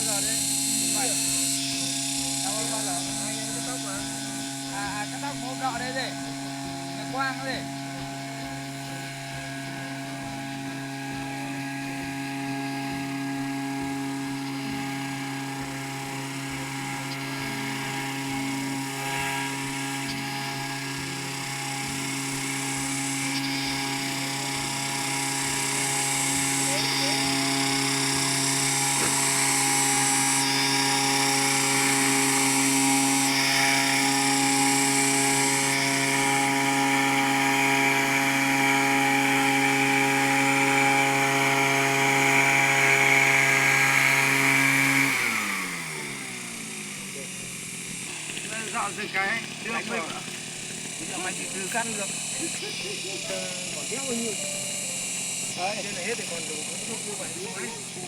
Cov no, cov no kuv rau dej, nws kuaj dej. Zom zem kawg, ua mas tsis twg kab nws los. Kom thiab ua nyuj. Thiab tias kom nrug kuv tuaj kuv mam li ua.